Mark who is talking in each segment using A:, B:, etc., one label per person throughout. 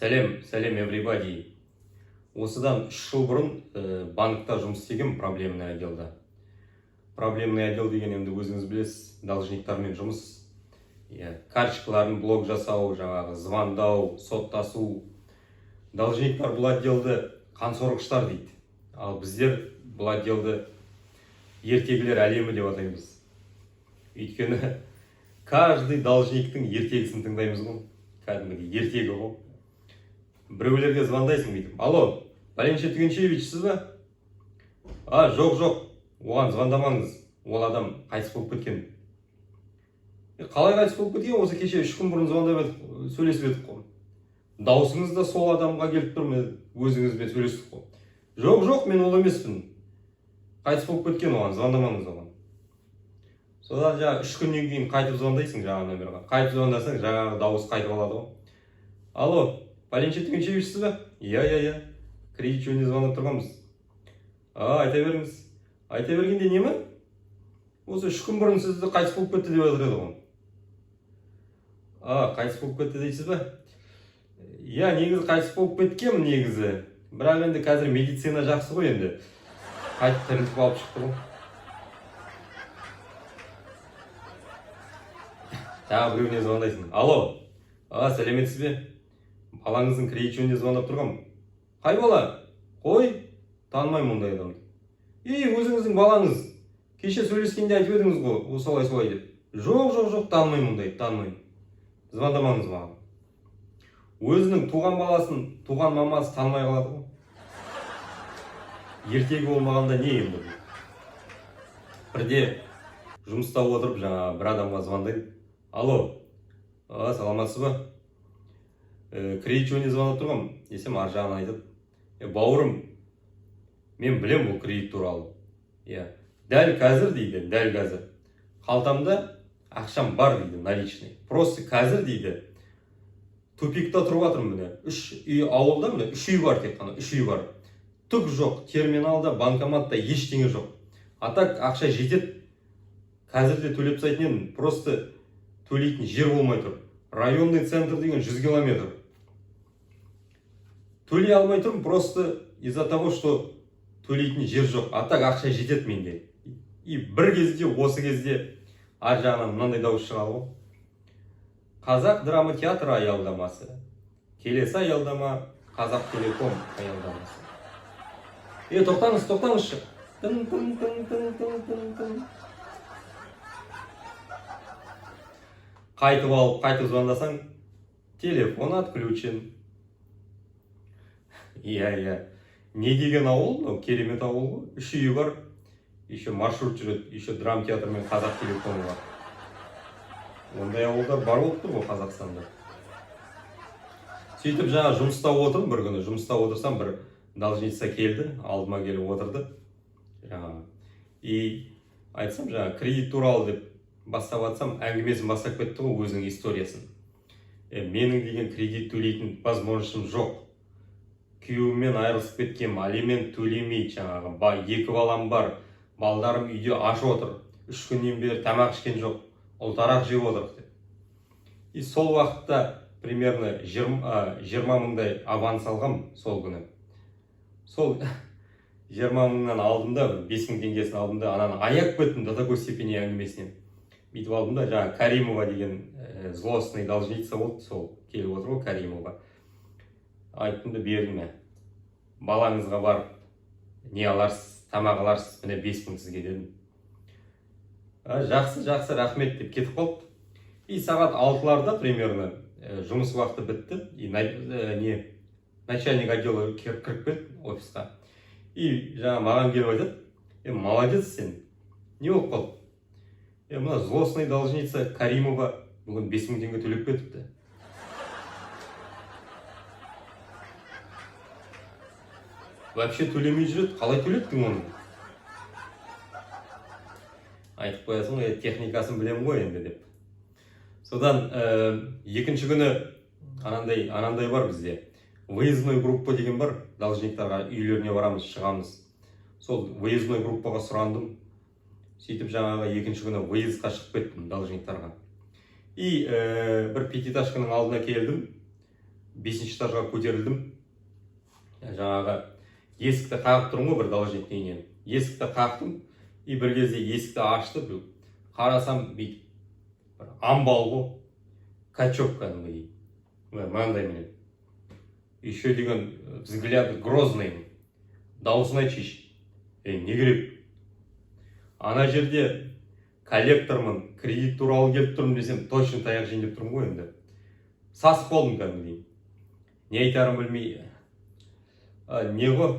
A: Сәлем, сәлем, everybody! Осыдан 3 жыл бұрын банкта жұмыс істегенмін, проблемный отделда. Проблемный отдел деген енді өзіңіз білесіз, должниктармен жұмыс, иә, карточкаларын блок жасау, жаңағы звондау, соттасу. Должниктар бұл отделді қансорғыштар дейді, ал біздер бұл отделді ертегілер әлемі деп атаймыз, өйткені каждый должниктің ертегісін тыңдаймыз ғой, кәдімгідей ертегі ғой. Біреулерге звондайсың бүйтіп: «Алло, пәленше Түгеншевичсіз ба?» «А, жоқ, жоқ, оған звондамаңыз, ол адам қайтыс болып кеткен». «Е, қалай қайтыс болып кеткен? Осы кеше 3 күн бұрын звондап едік, сөйлесіп едік қой, даусыңыз да сол адамға келіп тұр, мен өзіңізбен сөйлестік қой». «Жоқ, жоқ, мен ол емеспін, қайтыс болып кеткен, оған звондамаңыз, оған». Содан жаңағы 3 күннен кейін қайтып звондайсың жаңағы номерға. Қайтып звондасаң, жаңағы дауыс қайтып алады ғой: «Алло, пәленше Түгеншевичсіз ба?» «Иә, иә, иә, кредит жөнінде звондап тұрғанбыз». «А, айта беріңіз». Айта бергенде не ма, осы 3 күн бұрын сізді қайтыс болып кетті деп жатыр еді ғой. «А, қайтыс болып кетті дейсіз ба? Иә, негізі қайтыс болып кеткенмін негізі, бірақ енді қазір медицина жақсы ғой, енді қайтып тірілтіп алып шықты ғой». Тағы біреуіне звондайсың: «Алло, а, сәлеметсіз бе, балаңыздың кредит жөнінде звондап тұрғанмын». «Қай бала? Қой, танымаймын ондай адамды». «Ей, өзіңіздің балаңыз, кеше сөйлескенде айтып едіңіз ғой осылай солай деп». «Жоқ, жоқ, жоқ, танымаймын ондайды, танымаймын, звондамаңыз маған». Өзінің туған баласын туған мамасы танымай қалады ғой. Ертегі болмағанда не енді бұл? Бірде жұмыста отырып жаңағы бір адамға звондаймын: «Алло, а, саламатсыз ба, кредит жөнінде звондап тұрғанмын», — десем, ар жағынан айтады: «Е, бауырым, мен білем бұл кредит туралы, иә, дәл қазір, — дейді, — дәл қазір қалтамда ақшам бар, — дейді, — наличный, просто қазір, — дейді, — тупикта тұрып жатырмын, міне, үш үй ауылда, міне, үш үй бар, тек қана үш үй бар, түк жоқ, терминалда, банкоматта ештеңе жоқ, а так ақша жетеді, қазір де төлеп тастайтын едім, просто төлейтін жер болмай тұр, районный центр деген 100 километр, төлей алмай тұрмын просто из-за того, что төлейтін жер жоқ, а так ақша жетеді менде». И бір кезде, осы кезде ар жағынан мынандай дауыс шығады ғой: «Қазақ драма театры аялдамасы, келесі аялдама Қазақ Телеком аялдамасы». Е, тоқтаңыз, тоқтаңызшы! Тың, тың, тың, тың, тың, тың, тың. Қайтып алып, қайтып звондасаң, «телефон отключен». Иә, иә, не деген ауыл мынау, керемет ауыл ғой, үш үйі бар, еще маршрут жүреді, еще драм театр мен Қазақ Телекомы бар. Ондай ауылдар бар болып тұр ғой Қазақстанда. Сөйтіп жаңа жұмыста отырмын бір күні, жұмыста отырсам, бір должница келді, алдыма келіп отырды жаңағы. И айтсам, жаңағы кредит туралы деп бастап жатсам, әңгімесін бастап кетті ғой, өзінің историясын: «Е, менің деген кредит төлейтін возможностьім жоқ, күйеуіммен айырылысып кеткенмін, алимент төлемейді жаңағы, екі балам бар, балдарым үйде аш отыр, 3 күннен бері тамақ ішкен жоқ, ұлтарақ жеп отырық», — деп. И сол уақытта примерно 20 мыңдай аванс алғам сол күні. Сол 20 мыңнан алдым да, бір 5000 теңгесін алдым да, ананы аяп кеттім до такой степени әңгімесінен. Бүйтіп алдым да, жаңағы Каримова деген злостный должница болды, сол келіп отыр ғой Каримова, айттым да бердім: «Мә, балаңызға барып не аларсыз, тамақ аларсыз, міне, 5000 сізге», — дедім. «А, жақсы, жақсы, рахмет», — деп кетіп қалды. И сағат 6-ларда примерно жұмыс уақыты бітті. И не, начальник отдела кіріп келді офисқа и жаңа маған келіп айтады: «Е, молодец сен, не болып қалды?» «Е, мына злостный должница Каримова бүгін 5000 теңге төлеп кетіпті». Вообще төлемей жүреді, қалай төлеттің оны? Айтып қоясың ғой: «Е, техникасын білемін ғой енді», — деп. Содан екінші күні анандай анандай бар бізде, выездной группа деген бар, должниктарға үйлеріне барамыз, шығамыз. Сол выездной группаға сұрандым. Сөйтіп жаңағы екінші күні выездқа шығып кеттім должниктарға. И бір пятиэтажканың алдына келдім. Бесінші этажға көтерілдім. Жаңағы есікті қағып тұрмын ғой бір должниктің үйінен. Есікті қақтым, и бір кезде есікті ашты біреу. Қарасам, бүйтіп бір амбал ғой, качок кәдімгідей, мынандай міне, еще деген взгляды грозный. Дауысын айтшы, ей, не керек? Ана жерде коллектормын, кредит туралы келіп тұрмын десем, точно таяқ жейін деп тұрмын ғой. Енді сасып қалдым кәдімгідей, не айтарымды білмей, «А, не ғой?»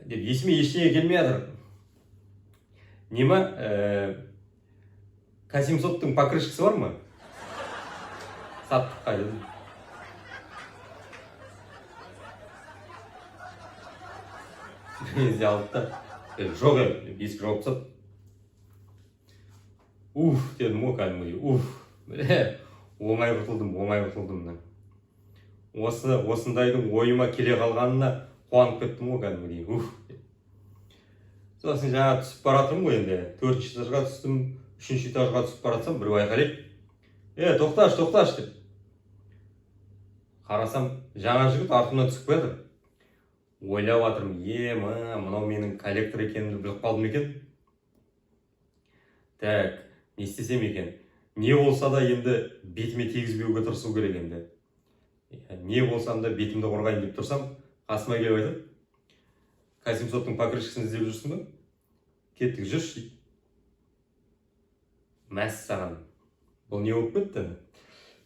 A: деп, есіме ештеңе келмей жатыр. Не ма, К 700-тың покрышкасы бар ма саттыққа дедім. Бір кезде алды да: «Е, жоқ е», – деп есік жауып тастады. Уф дедім ғой кәдімгідей, уф, бля, оңай құтылдым, оңай құтылдым. Мына осы осындайдың ойыма келе қалғанына қуанып кеттім ғой кәдімгідей, уф деп. Сосын жаңа түсіп бара жатырмын ғой енді, төртінші этажға түстім, үшінші этажға түсіп бара жатсам, біреу айқайлайды: «Е, тоқташы, тоқташы!» – деп. Қарасам, жаңа жігіт артымнан түсіп келе жатыр. Ойлап жатырмын: е, мынау менің коллектор екенімді біліп қалды ма екен? Так, не істесем екен? Не болса да енді бетіме тигізбеуге тырысу керек енді. Иә, не болсам да бетімді қорғайын деп тұрсам, қасыма келіп айтады: «К 700-тың покрышкасын іздеп жүрсің ба? Кеттік, жүрші», – дейді. Мәссаған, бұл не болып кетті?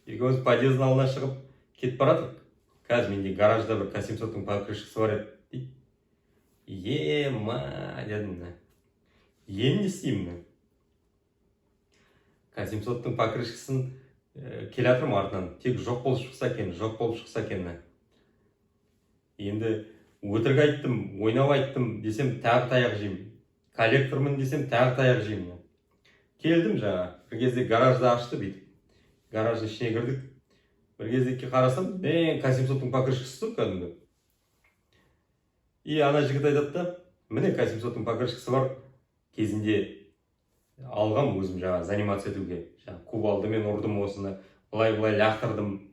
A: Екеуміз подъездің алдына шығып кетіп бара жатырмық. «Қазір менде гаражда бір К 700-тың покрышкасы бар еді», – дейді. Ема дедім, енді не істеймін? К 700-тың покрышкасын келе жатырмын артынан, тек жоқ болып шықса екен, жоқ болып шықса екен. Енді өтірік айттым, ойнап айттым десем, тағы таяқ жеймін, коллектормын десем, тағы таяқ жеймін. Келдім жаңа, бір кезде гаражды ашты бүйтіп, гараждың ішіне кірдік. Бір кезде қарасам, мен К 700-тың покрышкасы тұр кәдімгі. И ана жігіт айтады да: «Міне, К 700-тың покрышкасы бар, кезінде алғам өзім жаңа заниматься етуге, жаңа кувалдамен ұрдым осыны, былай былай лақтырдым,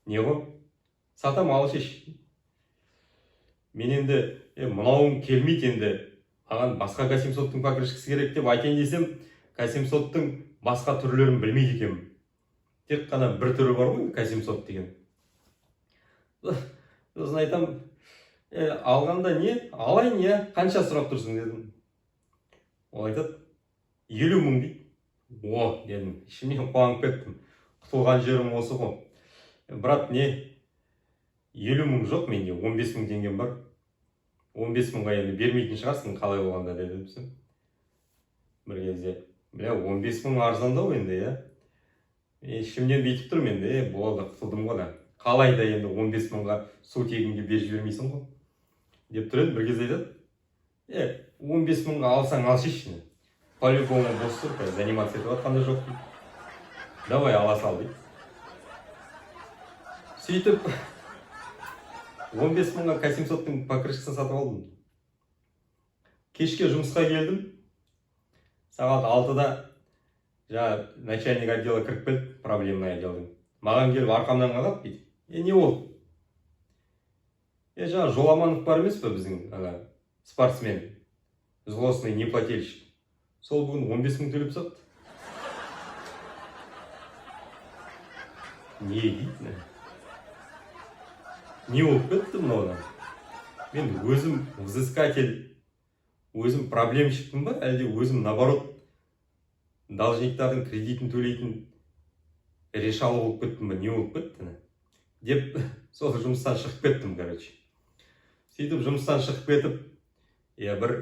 A: не ғой, сатам, ал шеш». Мен енді: «Е, мынауың келмейді, енді маған басқа К 700-тың покрышкасы керек», – деп айтайын десем, К 700-тың басқа түрлерін білмейді екенмін. Тек қана бір түрі бар ғой К 700 деген. Сосын айтамын: «Е, алғанда не алайын, иә, қанша сұрап тұрсың?» – дедім. Ол айтады: «50 000», – дейді. «О!» – дедім ішімнен, қуанып кеттім, құтылған жерім осы ғой. «Брат, не, 50 000 жоқ менде, 15 000 теңгем бар, 15 мыңға енді бермейтін шығарсың қалай болғанда», – дедім. Бір кезде: «Бля, 15 000 арзандау енді, иә». Ішімнен бүйтіп тұрмын енді: «Е, болды, құтылдым ғой да, қалай да енді 15 мыңға су тегінге беріп жібермейсің ғой», – деп тұр едім. Бір кезде айтады: «Е, 15 мыңға алсаң, алшы, по любому бос тұр, қазір заниматься етіп жатқан да жоқ», – дейді. «Давай, ала сал», – дейді. Сөйтіп 15 мыңға К 700-тың покрышкасын сатып алдым. Кешке жұмысқа келдім сағат 6-да. Жаңа начальник отдела кіріп келді, проблемный отделдің. Маған келіп арқамнан қағады бүйтіп: «Е, не болды?» «Е, жаңа Жоламанов бар емес пе, біздің ана спортсмен, злостный неплательщик, сол бүгін 15 мың төлеп тастапты». Не дейді, не болып кетті мынау? Мен өзім взыскатель, өзім проблемщикпін ба, әлде өзім, наоборот, должниктардың кредитін төлейтін решала болып кеттім ба, не болып кетті деп, сол жұмыстан шығып кеттім. Короче, сөйтіп жұмыстан шығып кетіп, иә, бір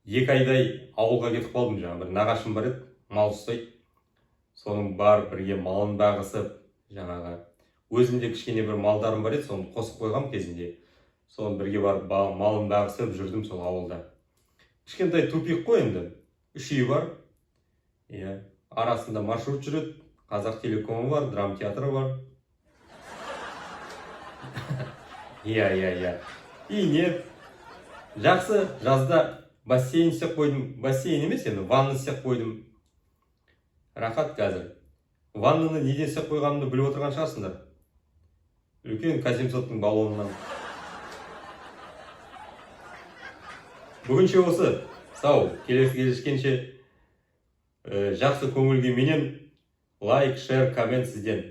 A: 2 айдай ауылға кетіп қалдым. Жаңағы бір нағашым бар еді, мал ұстайды, соның барып бірге малын бағысып, жаңағы өзімде кішкене бір малдарым бар еді, соны қосып қойғам кезінде, соны бірге барып малын бағысып жүрдім сол ауылда. Кішкентай тупик қой енді, үш үй бар, иә, арасында маршрут жүреді, Қазақ телекомы бар, драма театры бар, иә. И не, жақсы, жазда бассейн істеп қойдым, бассейн емес енді, ванна істеп қойдым, рахат қазір. Ваннаны неден істеп қойғанымды біліп отырған шығарсыңдар. Үлкен К-700-тың баллонынан. Бүгінше осы. Сау, келесі кездескенше, жақсы көңіл күйменен лайк, шер, коммент сізден.